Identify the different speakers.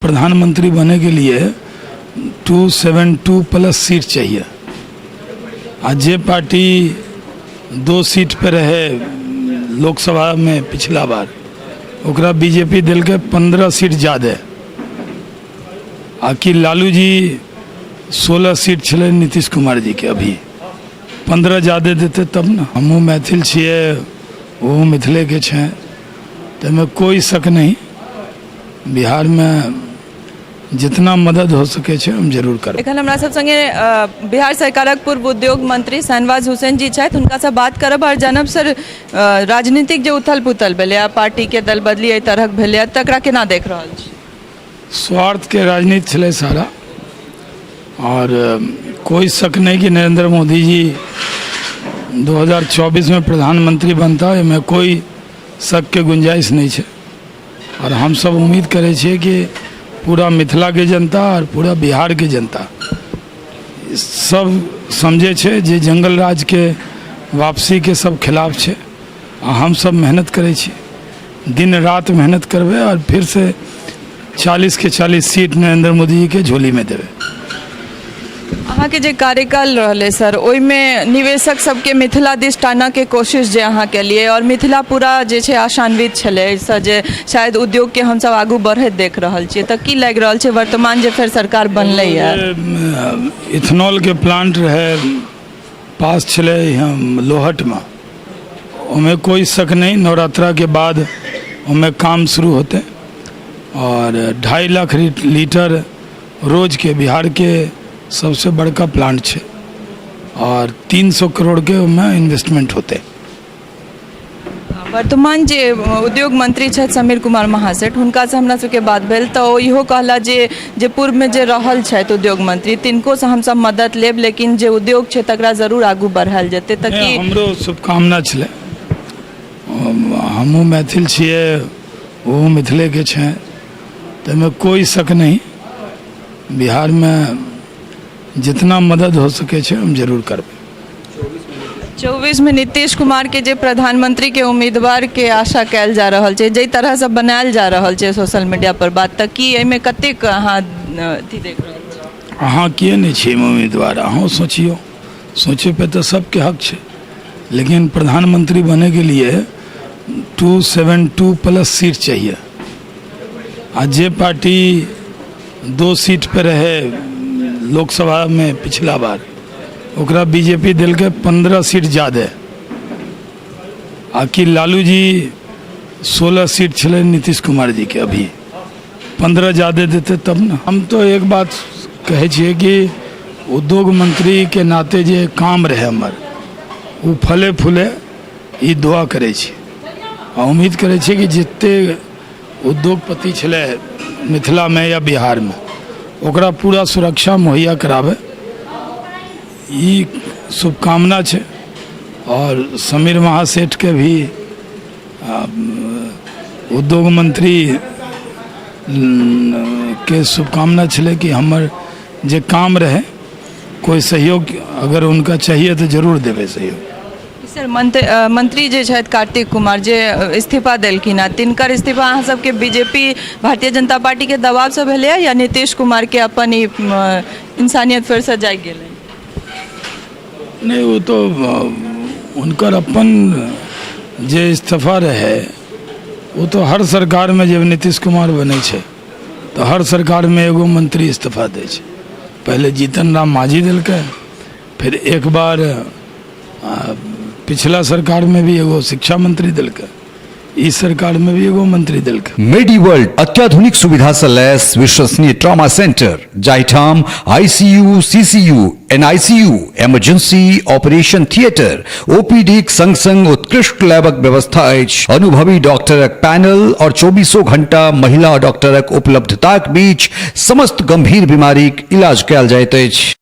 Speaker 1: प्रधानमंत्री बने के लिए 272 प्लस सीट चाहिए। आ जे पार्टी 2 सीट पे रहे लोकसभा में पिछला बार, ओकरा बीजेपी देलकै 15 सीट ज़्यादा। आ कि लालू जी 16 सीट छलै नीतीश कुमार जी के, अभी 15 ज़्यादा देतै तब ने। हमहूँ मैथिल छियै, ओहो मिथिलेके छै, ताहिमे कोइ शक नहीं। बिहारमे जितना मदद हो सकै छै, हम जरूर करबै।
Speaker 2: एखन हमरा सब संगे बिहार सरकारक पूर्व उद्योग मंत्री शहनवाज हुसैन जी छथि। हुनकासँ बात करब आओर जानब, सर, राजनीतिक जे उथल पुथल भेलै, पार्टी के दल बदली एहि तरहक भेलै, तकरा केना देख रहल छी?
Speaker 1: स्वार्थ के राजनीति छलै सारा और कोई शक नहीं कि नरेंद्र मोदी जी 2024 में प्रधानमंत्री बनता, एहिमे कोई शक के गुंजाइश नहीं छै। और हम सब उम्मीद करै छियै कि पूरा मिथिलाके जनता और पूरा बिहारके जनता सब समझै छै जे जंगल राजके वापसीके सब खिलाफ छै। आ हम सब मेहनत करै छी, दिन रात मेहनत करबै और फिर से 40 के 40 सीट नरेंद्र मोदी जी के झोली में देबै।
Speaker 2: अहाँके जे कार्यकाल रहलै सर, ओहिमे निवेशक सबके मिथिला दिस टानऽके कोशिश जे अहाँ केलियै और मिथिला पूरा जे छै आशान्वित छलै एहिसँ जे शायद उद्योगके हमसब आगू बढ़ैत देख रहल छियै, तऽ की लागि रहल छै वर्तमान जे फेर सरकार बनलैए?
Speaker 1: इथेनॉलके प्लांट रहै, पास छलै हम लोहटमे, ओहिमे कोई शक नहीं, नवरात्रा के बाद ओहिमे काम शुरू होते और 2.5 लाख लीटर रोज के बिहार के सबसे बड़का प्लांट छै और 300 करोड़ के ओहिमे इन्वेस्टमेंट होते।
Speaker 2: वर्तमान जे उद्योग मंत्री छथि समीर कुमार महासेठ, हुनकासँ हमरा सबके बात भेल तऽ ओ इहो कहला जे जे पूर्वमे जे रहल छथि उद्योग मंत्री, तिनकोसँ हमसब मदद लेब, लेकिन जे उद्योग छै तकरा जरूर आगू बढ़ायल जेतै। तऽ की
Speaker 1: हमरो शुभकामना छलै। हमहूँ मैथिल छियै, ओहो मिथिलेके छै, ताहिमे कोई शक नहीं। बिहारमे जितना मदद हो सकै छै, हम जरूर करबै।
Speaker 2: 24मे नीतीश कुमार के जे प्रधानमंत्री के उम्मीदवार के आशा कयल जा रहल छै, जाहि तरहसँ बनायल जा रहल छै सोशल मीडिया पर बात, तऽ की एहिमे कतेक अहाँ अथी देख रहल छी?
Speaker 1: अहाँ किए नहि छियै एहिमे उम्मीदवार? अहूँ सोचियौ। सोचै पे तऽ सबके हक छै, लेकिन प्रधानमंत्री बने के लिए 272 प्लस सीट चाहिए। आ जे पार्टी 2 सीट पे रहे लोकसभा में पिछला बार, ओकरा बीजेपी देलकै 15 सीट ज़्यादा। आ कि लालू जी 16 सीट छलै नीतीश कुमार जी के, अभी 15 ज़्यादा देतै तब ने। हम तो एक बात कहै छियै कि उद्योग मंत्री के नाते जे काम रहै हमर, ओ फले फूले, ई दुआ करै छी आ उम्मीद करै छियै कि जते उद्योगपति छलै मिथिलामे या बिहारमे, ओकरा पूरा सुरक्षा मुहैया कराबै, ई शुभकामना छै। और समीर महासेठ के भी उद्योग मंत्री के शुभकामना छलै कि हमर जे काम रहै, कोई सहयोग अगर उनका चाहिए तऽ जरूर देबै सहयोग।
Speaker 2: सर, मंत्री जे छथि कार्तिक कुमार, जे इस्तीफा देलखिन हँ, तिनकर इस्तीफा अहाँ सबके बीजेपी, भारतीय जनता पार्टी के दबावसँ भेलैए या नीतीश कुमार के अपन ई इंसानियत फेरसँ जागि गेलै?
Speaker 1: नहीं, वो तो उनकर अपन जे इस्तीफा रहे, वो तो हर सरकारमे जब नीतीश कुमार बनै छै तऽ हर सरकारमे एगो मंत्री इस्तीफा दै छै। पहले जीतन राम मांझी देलकै, फिर एक बार पिछला सरकारमे भी एगो शिक्षा मंत्री देलकै, ई सरकारमे भी एगो मंत्री देलकै।
Speaker 3: मेडी वर्ल्ड, अत्याधुनिक सुविधा से लैस विश्वसनीय ट्रॉमा सेंटर, जाहिठाम ICU, CCU, NICU, emergency, operation theatre, ओपीडीक संग संग उत्कृष्ट लैबक व्यवस्था अछि। अनुभवी डॉक्टरक पैनल और 24 घंटा महिला डॉक्टरक उपलब्धताक बीच समस्त गंभीर बीमारीक इलाज कयल जाइत अछि।